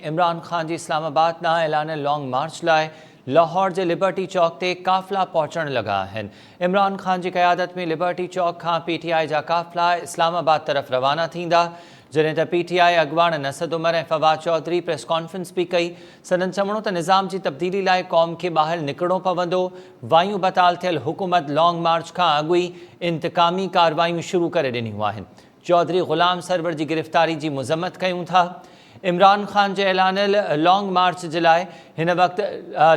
عمران خان جي اسلام آباد ڏانهن اعلانيل لانگ مارچ لاء لاهور جي لبرٽي چوڪ تي قافلا پهچڻ لڳا آهن. عمران خان جي قيادت ۾ لبرٽي چوڪ کان پي ٽي آء جا قافلا اسلام آباد طرف روانا ٿيندا، جڏهن ته پي ٽي آء اڳواڻن اسد عمر ۽ فواد چوڌري پريس ڪانفرنس به ڪئي. سندن چوڻ هو ته نظام جي تبديلي لاء قوم کي ٻاهر نڪرڻو پوندو، وايون بتال ٿيل حڪومت لانگ مارچ کان اڳ ئي انتقامي ڪارروايون شروع ڪري ڏنيون آهن. چوڌري غلام سرور جي گرفتاري جي مذمت ڪيون ٿا. عمران خان جي اعلانيل لانگ مارچ جي لاء هن وقت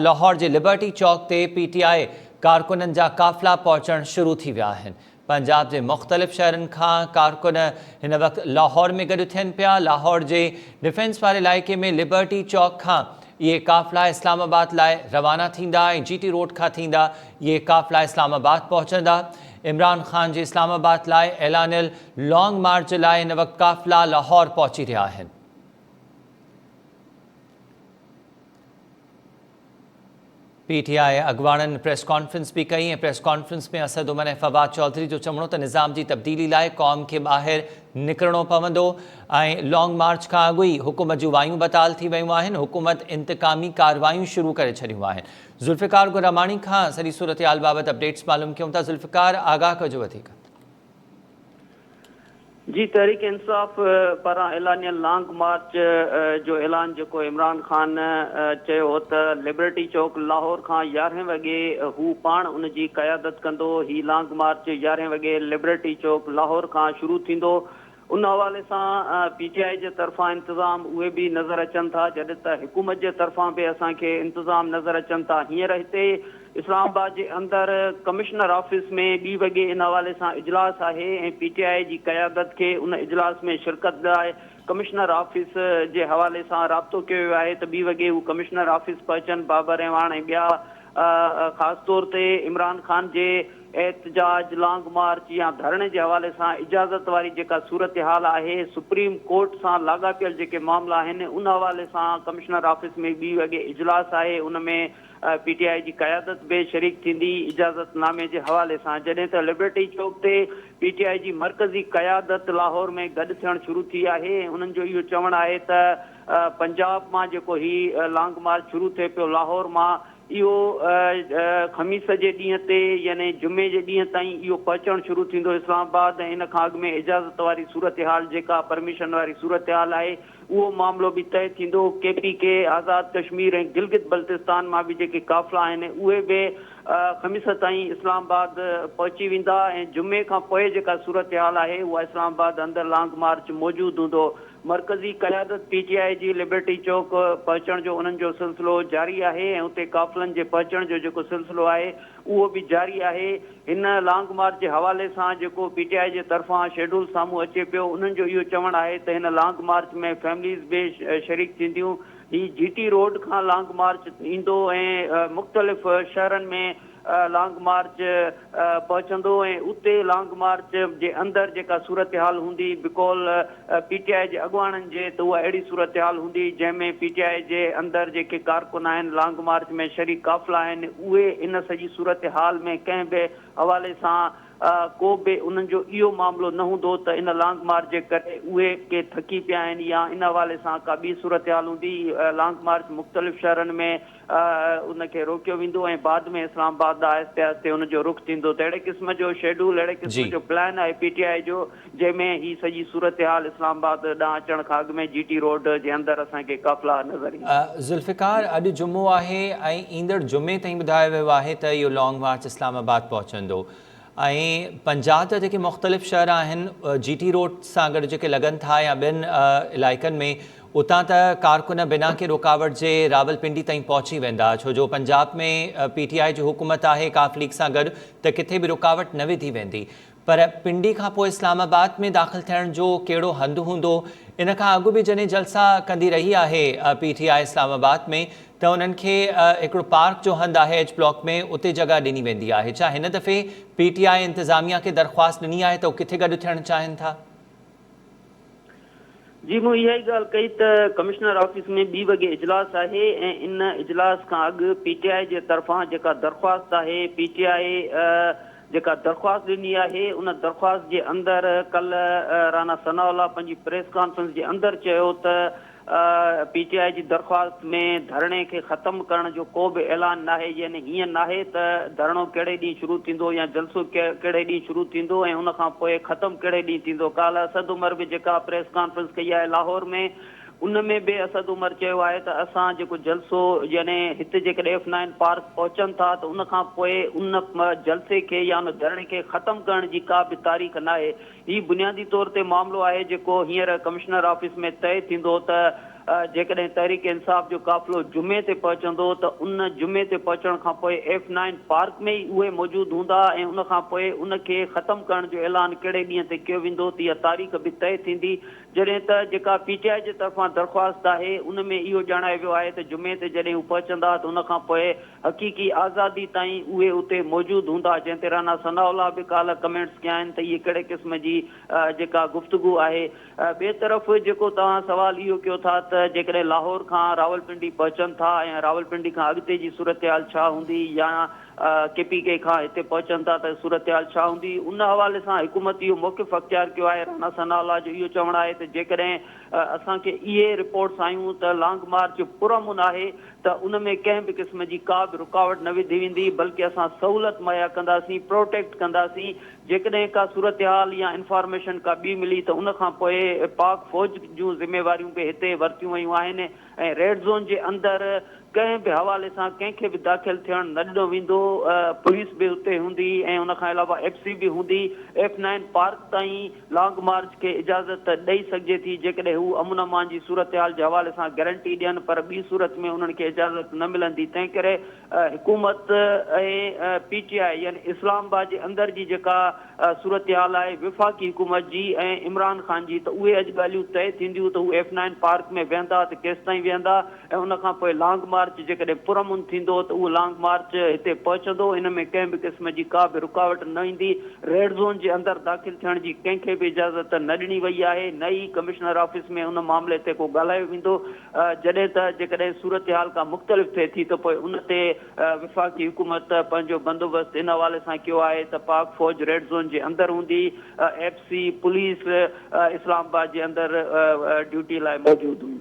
لاهور جي لبرٽي چوڪ تي پي ٽي آء ڪارڪنن جا قافلا پهچڻ شروع ٿي ويا آهن. پنجاب جي مختلف شهرن کان ڪارڪن هن وقت لاهور ۾ گڏ ٿين پيا. لاهور جي ڊفينس واري علائقي ۾ لبرٽي چوڪ کان اهي قافلا اسلام آباد لاء روانا ٿيندا ۽ جي ٽي روڊ کان ٿيندا اهي قافلا اسلام آباد پهچندا. عمران خان جي اسلام آباد لاء اعلانيل لانگ مارچ جي لاء هن وقت قافلا لاهور پهچي رهيا آهن. پي ٽي آء اڳواڻن پريس ڪانفرنس به ڪئي ۽ پريس ڪانفرنس ۾ اسد عمر ۽ فواد چوڌري جو چوڻ هو ته نظام جي تبديلي لاء قوم کي ٻاهر نڪرڻو پوندو ۽ لانگ مارچ کان اڳ ئي حڪومت جون وايون بتال ٿي ويون آهن، حڪومت انتقامي ڪارروايون شروع ڪري ڇڏيون آهن. ذوالفقار گراماڻي کان سڄي صورتحال بابت اپڊيٽس معلوم ڪيون ٿا، ذوالفقار آگاهه ڪجو وڌيڪ. جي تحريڪ انصاف پاران اعلانيل لانگ مارچ جو اعلان جيڪو عمران خان چيو هو ته لبرٽي چوڪ لاهور کان يارهين وڳي هو پاڻ ان جي قيادت ڪندو هي لانگ مارچ يارهين وڳي لبرٽي چوڪ لاهور کان شروع ٿيندو ان حوالي سان پي ٽي آء جي طرفان انتظام اهي به نظر اچن ٿا جڏهن ته حڪومت جي طرفان به اسان کي انتظام نظر اچن ٿا هينئر هتي اسلام آباد جي اندر ڪمشنر آفيس ۾ ٻي وڳي ان حوالي سان اجلاس آهي ۽ پي ٽي آء جي قيادت کي ان اجلاس ۾ شرڪت لاء ڪمشنر آفيس جي حوالي سان رابطو ڪيو ويو آهي ته ٻي وڳي هو ڪمشنر آفيس پهچن بابر اعواڻ ۽ ٻيا خاص طور تي عمران خان جي احتجاج، لانگ مارچ يا ڌرڻي جي حوالي سان اجازت واري جيڪا صورتحال آهي، سپريم ڪورٽ سان لاڳاپيل جيڪي معاملا آهن، ان حوالي سان ڪمشنر آفيس ۾ ٻي وڳي اجلاس آهي، ان ۾ پي ٽي آء جي قيادت به شريڪ ٿيندي، اجازت نامي جي حوالي سان جڏهن ته لبرٽي چوڪ تي پي ٽي آء جي مرڪزي قيادت لاهور ۾ گڏ ٿيڻ شروع ٿي آهي ۽ انهن جو اهو چوڻ آهي ته پنجاب مان جيڪو هي لانگ مارچ شروع ٿئي پيو لاهور مان اهو خميس جي ڏينهن تي يعني جمعي جي ڏينهن تائين اهو پهچڻ شروع ٿيندو اسلام آباد ۽ ان کان اڳ ۾ اجازت واري صورتحال جيڪا پرميشن واري صورتحال آهي اهو معاملو به طئي ٿيندو ڪي پي ڪي، آزاد ڪشمير ۽ گلگت بلتستان مان به جيڪي قافلا آهن اهي به خميس تائين اسلام آباد پهچي ويندا ۽ جمعي کان پوء جيڪا صورتحال آهي اها اسلام آباد اندر لانگ مارچ موجود هوندو. مرڪزي قيادت پي ٽي آء جي لبرٽي چوڪ پهچڻ جو انهن جو سلسلو جاري آهي ۽ اتي قافلن جي پهچڻ جو جيڪو سلسلو آهي اهو به جاري آهي هن لانگ مارچ جي حوالي سان جيڪو پي ٽي آء جي طرفان شيڊول سامهون اچي پيو انهن جو اهو چوڻ آهي ته هن لانگ مارچ ۾ فيمليز به شريڪ ٿينديون هي جي ٽي روڊ کان لانگ مارچ ايندو ۽ مختلف شهرن ۾ لانگ مارچ پهچندو ۽ اتي لانگ مارچ جي اندر جيڪا صورتحال هوندي بقول پي ٽي آء جي اڳواڻن جي ته اها اهڙي صورتحال هوندي جنهن ۾ پي ٽي آء جي اندر جيڪي ڪارڪن آهن لانگ مارچ ۾ شريڪ قافلا آهن اهي ان سڄي صورتحال ۾ ڪنهن به حوالي سان ڪو به انهن جو اهو معاملو نه هوندو ته ان لانگ مارچ جي ڪري اهي ڪي ٿڪي پيا آهن يا ان حوالي سان ڪا ٻي صورتحال هوندي لانگ مارچ مختلف شهرن ۾ ان کي روڪيو ويندو ۽ بعد ۾ اسلام آباد ڏانهن آهستي آهستي ان جو رخ ٿيندو ته اهڙي قسم جو شيڊول اهڙي قسم جو پلان آهي پي ٽي آء جو جنهن ۾ هي سڄي صورتحال اسلام آباد ڏانهن اچڻ کان اڳ ۾ جي ٽي روڊ جي اندر اسان کي قافلا نظر ايندا. ذوالفقار اڄ جمعو آهي ۽ ايندڙ جمعي تائين ٻڌايو ويو آهي ته اهو لانگ مارچ اسلام آباد پهچندو ۽ پنجاب جا جيڪي مختلف شهر آهن جي ٽي روڊ سان گڏ جيڪي لڳن ٿا يا ٻين علائقن ۾ اتان ته ڪارڪن بنا ڪنهن رڪاوٽ جي راولپنڊي تائين پهچي ويندا ڇو جو پنجاب ۾ پي ٽي آء جي حڪومت آهي ڪاف ليگ سان گڏ ته ڪٿي به رڪاوٽ نه وڌي ويندي پر پنڊي کان پوء اسلام آباد ۾ داخل ٿيڻ جو ڪهڙو هنڌ هوندو ان کان اڳ به جڏهن جلسا ڪندي رهي آهي پي ٽي آء اسلام آباد ۾ ته انهن کي هڪڙو پارڪ جو هنڌ آهي ايڇ بلاڪ ۾ اتي جڳهه ڏني ويندي آهي ڇا هن دفعي پي ٽي آء انتظاميا کي درخواست ڏني آهي ته هو ڪٿي گڏ ٿيڻ چاهين ٿا؟ جي مون اها ئي ڳالهه ڪئي ته ڪمشنر آفيس ۾ ٻي وڳي اجلاس آهي ۽ ان اجلاس کان اڳ پي ٽي آء جي طرفان جيڪا درخواست آهي پي ٽي آء جيڪا درخواست ڏني آهي ان درخواست جي اندر ڪلهه رانا ثناء الله پنهنجي پريس ڪانفرنس جي اندر چيو ته. پي ٽي آء جي درخواست ۾ ڌرڻي کي ختم ڪرڻ جو ڪو به اعلان ناهي يعني هيئن ناهي ته ڌرڻو ڪهڙي ڏينهن شروع ٿيندو يا جلسو ڪهڙي ڏينهن شروع ٿيندو ۽ ان کان پوء ختم ڪهڙي ڏينهن ٿيندو. ڪالهه اسد عمر به جيڪا پريس ڪانفرنس ڪئي آهي لاهور ۾ ان ۾ به اسد عمر چيو آهي ته اسان جيڪو جلسو يعني هت جيڪڏهن ايف نائن پارڪ پهچن ٿا ته ان کان پوء ان جلسي کي يا ان ڌرڻي کي ختم ڪرڻ جي ڪا به تاريخ ناهي. هي بنيادي طور تي معاملو آهي جيڪو هينئر ڪمشنر آفيس ۾ طئي ٿيندو ته جيڪڏهن تحريڪ انصاف جو قافلو جمعي تي پهچندو ته ان جمعي تي پهچڻ کان پوء ايف نائن پارڪ ۾ ئي اهي موجود هوندا ۽ ان کان پوء ان کي ختم ڪرڻ جو اعلان ڪهڙي ڏينهن تي ڪيو ويندو ته اها تاريخ به طئي ٿيندي. جڏهن ته جيڪا پي ٽي آء جي طرفان درخواست آهي ان ۾ اهو ڄاڻايو ويو آهي ته جمعي تي جڏهن هو پهچندا ته ان کان پوء حقيقي آزادي تائين اهي اتي موجود هوندا جنهن تي رانا ثناء الله به ڪالهه ڪمينٽس ڪيا آهن ته اهي ڪهڙي قسم جي جيڪا گفتگو آهي. ٻئي طرف جيڪو توهان سوال اهو ڪيو ٿا ته جيڪڏهن لاهور کان راولپنڊي پهچن ٿا ۽ راولپنڊي کان اڳتي جي صورتحال ڇا هوندي يا ڪي پي ڪي کان هتي پهچن ٿا ته صورتحال ڇا هوندي ان حوالي سان حڪومت اهو موقف اختيار ڪيو آهي رانا ثناء الله جو اهو چوڻ آهي ته جيڪڏهن اسان کي اهي رپورٽس آيون ته لانگ مارچ پرامن آهي ته ان ۾ ڪنهن به قسم جي ڪا به رڪاوٽ نه وڌي ويندي بلڪه اسان سهولت مهيا ڪنداسين پروٽيڪٽ ڪنداسين جيڪڏهن ڪا صورتحال يا انفارميشن ڪا ٻي ملي ته ان کان پوء پاڪ فوج جون ذميواريون به هتي ورتيون ويون آهن ۽ ريڊ زون جي اندر ڪنهن به حوالي سان ڪنهن کي به داخل ٿيڻ نه ڏنو ويندو، پوليس به اتي هوندي ۽ ان کان علاوه ايف سي به هوندي، ايف نائن پارڪ تائين لانگ مارچ کي اجازت ڏئي سگهجي ٿي جيڪڏهن هو امن امان جي صورتحال جي حوالي سان گارنٽي ڏين پر ٻي صورت ۾ انهن کي اجازت نه ملندي تنهن ڪري حڪومت ۽ پي ٽي آء يعني اسلام آباد جي اندر جي جيڪا صورتحال آهي وفاقي حڪومت جي ۽ عمران خان جي ته اهي اڄ ڳالهيون طئي ٿينديون ته هو ايف نائن پارڪ ۾ ويهندا ته ڪيستائين ويهندا ۽ ان کان پوء لانگ مارچ جيڪڏهن پرامن ٿيندو ته اهو لانگ مارچ هتي پهچندو ان ۾ ڪنهن به قسم جي ڪا به رڪاوٽ نه ايندي ريڊ زون جي اندر داخل ٿيڻ جي ڪنهن کي به اجازت نه ڏني وئي آهي نه ئي ڪمشنر آفيس ۾ ان معاملي تي ڪو ڳالهايو ويندو جڏهن ته جيڪڏهن صورتحال ڪا مختلف ٿئي ٿي ته پوء ان تي وفاقي حڪومت پنهنجو بندوبست ان حوالي سان ڪيو آهي ته پاڪ فوج ريڊ زون جي اندر هوندي، ايف سي، پوليس اسلام آباد جي اندر ڊيوٽي لاء موجود هوندي.